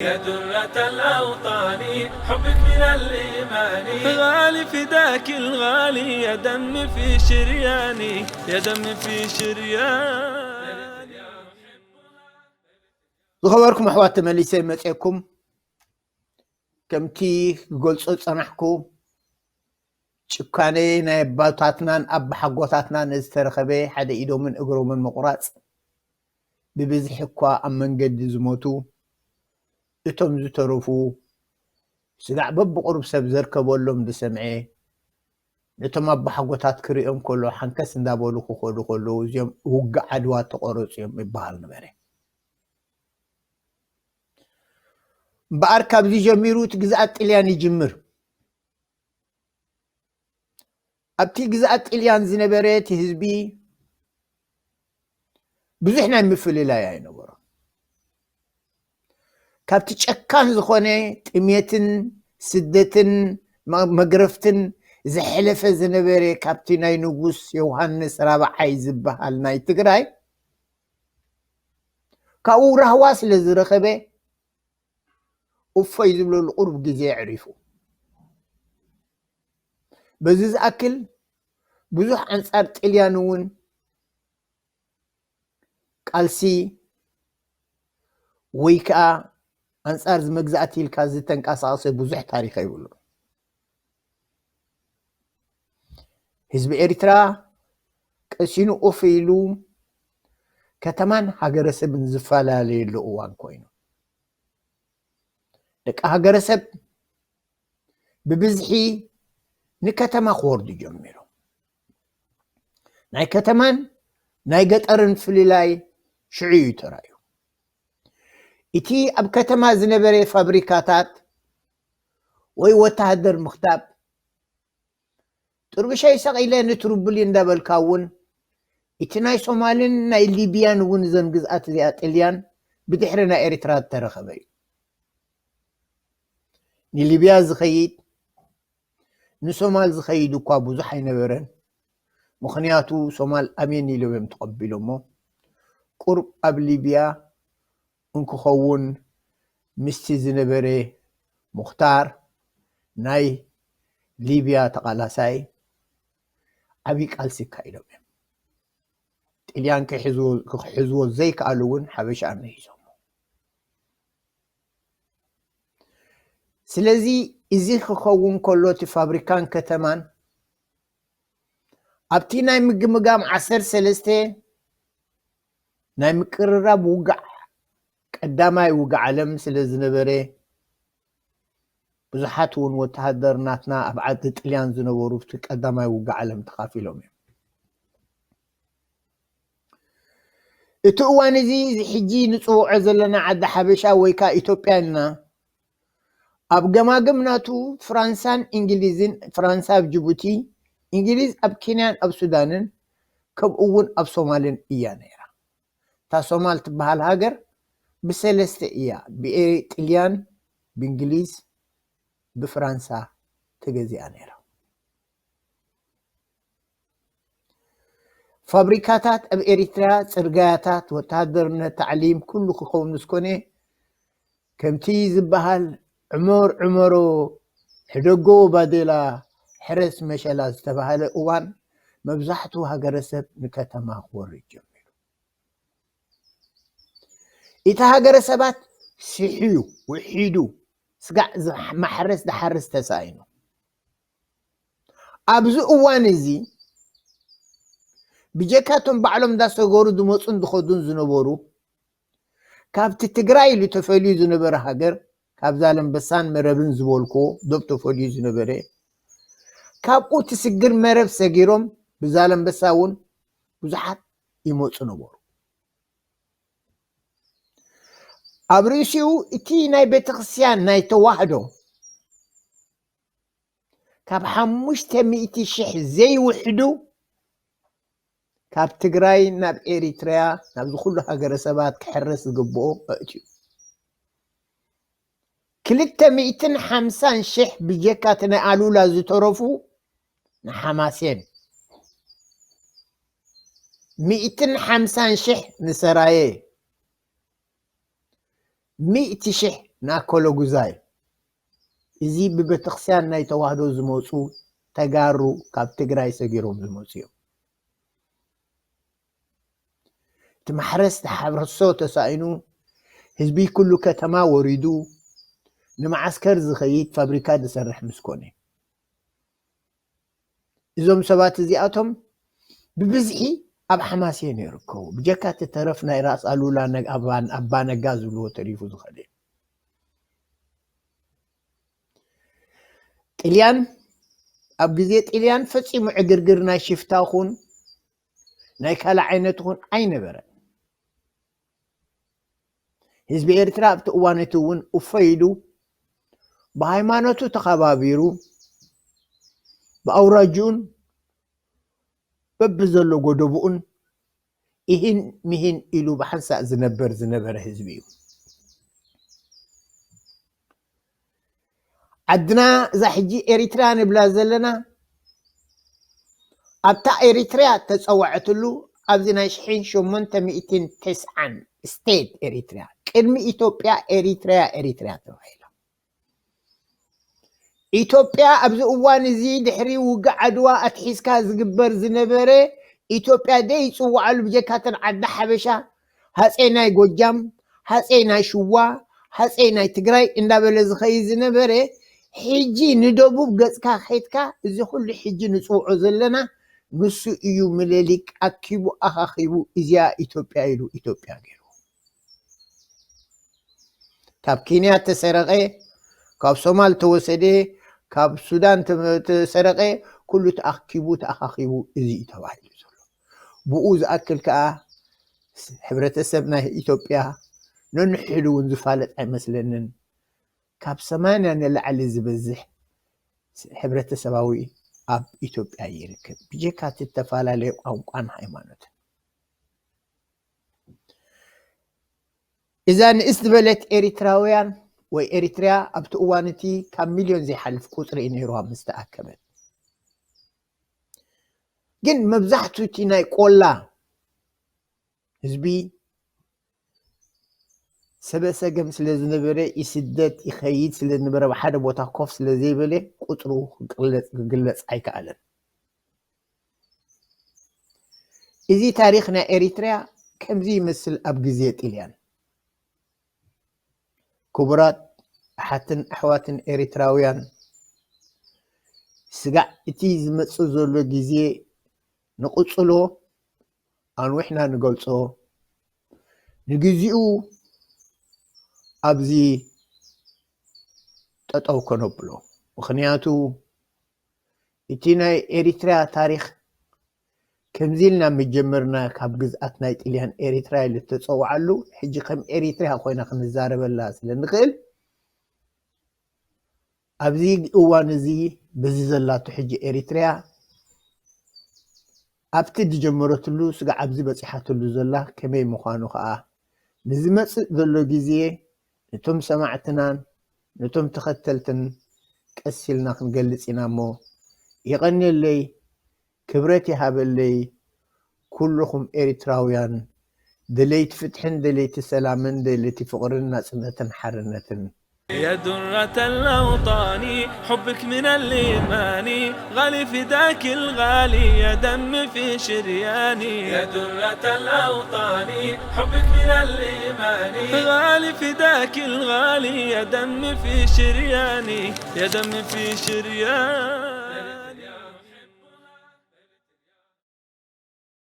يا درة الأوطان، حبك من الإيمان. غالي فداك الغالي، يا دم في شرياني، يا دم في شرياني. ዝኸበርኩም ኣሕዋት፣ ተመሊሰ መፅኩም። ከምቲ ክገልጾ ዝጸናሕኩ፣ ጭካኔ ናይ ኣቦታትናን ኣባሓጎታትናን ዝተረኸበ፣ ሓደ ኢዶምን እግሮምን ምቑራጽ፣ ብብዝሒ እኳ ኣብ መንገዲ ዝሞቱ፣ እቶም ዝተረፉ፣ ስጋዕ በብቑሩብ ሰብ ዘርከበሎም ዝሰምዐ፣ ነቶም ኣባሓጎታት ክርእዮም ከሎ ሓንከስ እንዳበሉ ክኸዱ ከለዉ፣ እዚኦም ውግእ ዓድዋ ተቖረጹ እዮም ይበሃል ነበረ። እምበኣር ካብዚ ጀሚሩ እቲ ግዝኣት ጥልያን ይጅምር። ኣብቲ ግዝኣት ጥልያን ዝነበረ እቲ ህዝቢ ብዙሕ ናይ ምፍልላይ ኣይነበሮን። ካብቲ ጨካን ዝኾነ ጥሜትን ስደትን መ-፣ መግረፍትን ዝሐለፈ ዝነበረ፣ ካብቲ ናይ ንጉስ ዮሃንስ ራብዓይ ዝበሃል ናይ ትግራይ፣ ካብኡ ራህዋ ስለ ዝረኸበ፣ እፎይ ዝብለሉ ቁሩብ ግዜ ኣዕሪፉ። በዚ ዝኣክል ብዙሕ ኣንጻር ጥልያን እውን ቃልሲ ወይ ከኣ ኣንጻር እዚ መግዛእቲ ኢልካ ዝተንቀሳቐሰ ብዙሕ ታሪኽ የብሉን። ህዝቢ ኤርትራ ቀሲኑ ኡፍ ኢሉ ከተማን ሃገረሰብን ዝፈላለየሉ እዋን ኮይኑ፣ ደቂ ሃገረሰብ ብብዝሒ ንከተማ ክወርዱ ጀሚሮም። ናይ ከተማን ናይ ገጠርን ፍልላይ ሽዑ እዩ ተራእዩ። እቲ ኣብ ከተማ ዝነበረ ፋብሪካታት ወይ ወተሃደር ምኽታብ፣ ጥርብሸይ ሰቒለ ንትሩብሊ እንዳበልካ እውን፣ እቲ ናይ ሶማልን ናይ ሊብያን እውን፣ እዘን ግዝኣት እዚኣ ጥልያን ብድሕሪ ናይ ኤርትራ ዝተረኸበ እዩ። ንሊብያ ዝኸይድ ንሶማል ዝኸይድ እኳ ብዙሕ ኣይነበረን። ምኽንያቱ ሶማል ኣሜን ኢሎም እዮም ተቐቢሎሞ። ቁሩብ ኣብ ሊብያ እንክኸውን ምስቲ ዝነበረ ሙኽታር ናይ ሊብያ ተቓላሳይ ዓብዪ ቃልሲ ኣካይዶም እዮም። ጥልያን ክሕዝዎ፣ ክሕዝዎ ዘይከኣሉ እውን ሓበሻ ኣመሂዞሞ። ስለዚ እዚ ክኸውን ከሎ እቲ ፋብሪካን ከተማን ኣብቲ ናይ ምግምጋም ዓሰርተ ሰለስተ ናይ ምቅርራብ ውግዕ፣ ቀዳማይ ውግዕ ዓለም ስለ ዝነበረ፣ ብዙሓት እውን ወተሃደር ናትና ኣብ ዓዲ ጥልያን ዝነበሩ ኣብቲ ቀዳማይ ውግእ ዓለም ተኻፊሎም እዮም። እቲ እዋን እዚ፣ እዚ ሕጂ ንጽውዖ ዘለና ዓዲ ሓበሻ ወይ ከኣ ኢትዮጵያ ኢልና፣ ኣብ ገማግም ናቱ ፍራንሳን እንግሊዝን፣ ፍራንሳ ኣብ ጅቡቲ፣ እንግሊዝ ኣብ ኬንያን ኣብ ሱዳንን፣ ከምኡ እውን ኣብ ሶማልን እያ ነይራ። እታ ሶማል ትበሃል ሃገር ብሰለስተ እያ፣ ብኤ-፣ ጥልያን፣ ብእንግሊዝ፣ ብፍራንሳ ተገዚኣ ነይራ። ፋብሪካታት ኣብ ኤሪትራ፣ ጽርጋያታት፣ ወተሃደርነት፣ ታዕሊም፣ ኩሉ ክኸውን ምስ ኮነ፣ ከምቲ ዝበሃል ዕመር ዕመሮ፣ ሕደጎ ባዴላ፣ ሕረስ መሸላ ዝተባህለ እዋን፣ መብዛሕትኡ ሃገረሰብ ንከተማ ክወርድ ጀሚሩ። እቲ ሃገረሰባት ስሕዩ፣ ውሒዱ፣ ስጋዕ ዝማሕረስ ዝሓርስ ተሳኢኑ። ኣብዚ እዋን እዚ፣ ብጀካ እቶም ባዕሎም እንዳሰገሩ ዝመጹን ዝኸዱን ዝነበሩ፣ ካብቲ ትግራይ ኢሉ ተፈልዩ ዝነበረ ሃገር፣ ካብ ዛላምበሳን መረብን ዝበልክዎ ዶብ ተፈልዩ ዝነበረ፣ ካብኡ እቲ ስግር መረብ ሰጊሮም ብዛላምበሳ እውን ብዙሓት ይመጹ ነበሩ። ኣብ ርእሲኡ እቲ ናይ ቤተክርስትያን ናይ ተዋህዶ ካብ ሓሙሽተ ሚእቲ ሽሕ ዘይውሕዱ ካብ ትግራይ ናብ ኤሪትርያ፣ ናብዚ ኩሉ ሃገረሰባት ክሕረስ ዝግብኦ ኣእትዩ። ክልተ ሚእትን ሓምሳን ሽሕ ብጀካ እቲ ናይ ኣሉላ ዝተረፉ ንሓማሴን፣ ሚእትን ሓምሳን ሽሕ ንሰራየ፣ ሚእቲ ሽሕ ናኮሎጉዛይ፣ እዚ ብቤተክርስቲያን ናይ ተዋህዶ ዝመፁ ተጋሩ ካብ ትግራይ ሰጊሮም ዝመፁ እዮም። እቲ ማሕረስ ተሓርሶ ተሳኢኑ፣ ህዝቢ ኩሉ ከተማ ወሪዱ፣ ንመዓስከር ዝኸይድ ፋብሪካ ዝሰርሕ ምስ ኮነ፣ እዞም ሰባት እዚኣቶም ብብዝሒ ኣብ ሓማሴን ይርከቡ። ብጀካ እቲ ተረፍ ናይ ራስ ኣሉላ ነግ-፣ ኣባ-፣ ኣባ ነጋ ዝብልዎ ተሪፉ ዝኸደ። ጥልያን፣ ኣብ ግዜ ጥልያን ፈጺሙ ዕግርግር ናይ ሽፍታ ኹን ናይ ካልእ ዓይነት ኹን ኣይነበረን። ህዝቢ ኤርትራ ኣብቲ እዋን እቲ እውን እፎ ኢሉ ብሃይማኖቱ ተኸባቢሩ ብኣውራጅኡን በብዘሎ ጎደብኡን ኢሂን ሚሂን ኢሉ ብሓንሳእ ዝነበር ዝነበረ ህዝቢ እዩ። ዓድና እዛ ሕጂ ኤሪትርያ ንብላ ዘለና ኣብታ ኤሪትርያ ተጸወዐትሉ ኣብዚ ናይ ሽሕን ሸሞንተ ሚእትን ተስዓን ስቴት ኤሪትርያ፣ ቅድሚ ኢትዮጵያ ኤሪትርያ፣ ኤሪትርያ ተባሂላ። ኢትዮጵያ ኣብዚ እዋን እዚ ድሕሪ ውግእ ዓድዋ ኣትሒዝካ ዝግበር ዝነበረ ኢትዮጵያ ደይ ይጽውዓሉ ብጀካተን ዓዲ ሓበሻ፣ ሃጼ ናይ ጎጃም፣ ሃጼ ናይ ሽዋ፣ ሃጼ ናይ ትግራይ እንዳበለ ዝኸይድ ዝነበረ፣ ሕጂ ንደቡብ ገጽካ ኸይድካ እዚ ኩሉ ሕጂ ንጽውዖ ዘለና ንሱ እዩ ምኒልክ ኣኪቡ ኣኻኺቡ እዚኣ ኢትዮጵያ ኢሉ ኢትዮጵያ ገይሩ። ካብ ኬንያ ተሰረቐ፣ ካብ ሶማል ተወሰደ፣ ካብ ሱዳን ተ-፣ ተሰረቐ፣ ኩሉ ተኣኪቡ ተኣኻኺቡ እዚ እዩ ተባሂሉ ዘሎ። ብኡ ዝኣክል ከኣ ስ-፣ ሕብረተሰብ ናይ ኢትዮጵያ ነንሕዱ እውን ዝፋለጥ ኣይመስለንን። ካብ ሰማንያ ንላዕሊ ዝበዝሕ ስ-፣ ሕብረተሰባዊ ኣብ ኢትዮጵያ ይርከብ። ብጀካ እቲ ዝተፈላለየ ቋንቋን ሃይማኖትን። እዛ ንእስ ዝበለት ኤሪትራውያን ወይ ኤሪትርያ ኣብቲ እዋን እቲ ካብ ሚልዮን ዘይሓልፍ ቁጽሪ እዩ ነይርዋ ምስ ተኣከበት። ግን መብዛሕቱ እቲ ናይ ቆላ ህዝቢ ሰበ ሰገም ስለ ዝነበረ፣ ይስደድ ይኸይድ ስለ ዝነበረ፣ ኣብ ሓደ ቦታ ኮፍ ስለ ዘይበለ፣ ቁጽሩ ክግለጽ፣ ክግለጽ ኣይከኣለን። እዚ ታሪኽ ናይ ኤሪትርያ ከምዚ ይመስል ኣብ ግዜ ጥልያን። ክቡራት ኣሓትን ኣሕዋትን ኤሪትራውያን፣ ስጋዕ እቲ ዝመጽእ ዘሎ ግዜ ንቕጽሎ ኣንዊሕና ንገልጾ፣ ንግዚኡ ኣብዚ ጠጠው ከነብሎ። ምኽንያቱ እቲ ናይ ኤሪትርያ ታሪኽ ከምዚ ኢልና ምጀመርና ካብ ግዝኣት ናይ ጥልያን ኤሪትርያ ኢሉ እተጸውዓሉ፣ ሕጂ ከም ኤሪትርያ ኮይና ክንዛረበላ ስለ ንኽእል፣ ኣብዚ እዋን እዚ በዚ ዘላቶ ሕጂ ኤሪትርያ ኣብቲ ዝጀመረትሉ ስጋዕ ኣብዚ በጺሓትሉ ዘላ ከመይ ምዃኑ ከኣ ንዝመጽእ ዘሎ ግዜ ነቶም ሰማዕትናን ነቶም ተኸተልትን ቀስ ኢልና ክንገልጽ ኢና እሞ፣ የቐንየለይ፣ ክብረት ይሃበለይ። ኩልኹም ኤሪትራውያን ደለይቲ ፍትሕን ደለይቲ ሰላምን ደለይቲ ፍቕርን ናጽነትን ሓርነትን። يا درة الأوطان، حبك من الإيمان، غالي فداك الغالي، يا دم في شرياني. يا درة الأوطان، حبك من الإيمان، غالي فداك الغالي، يا دم في شرياني، يا دم في شرياني.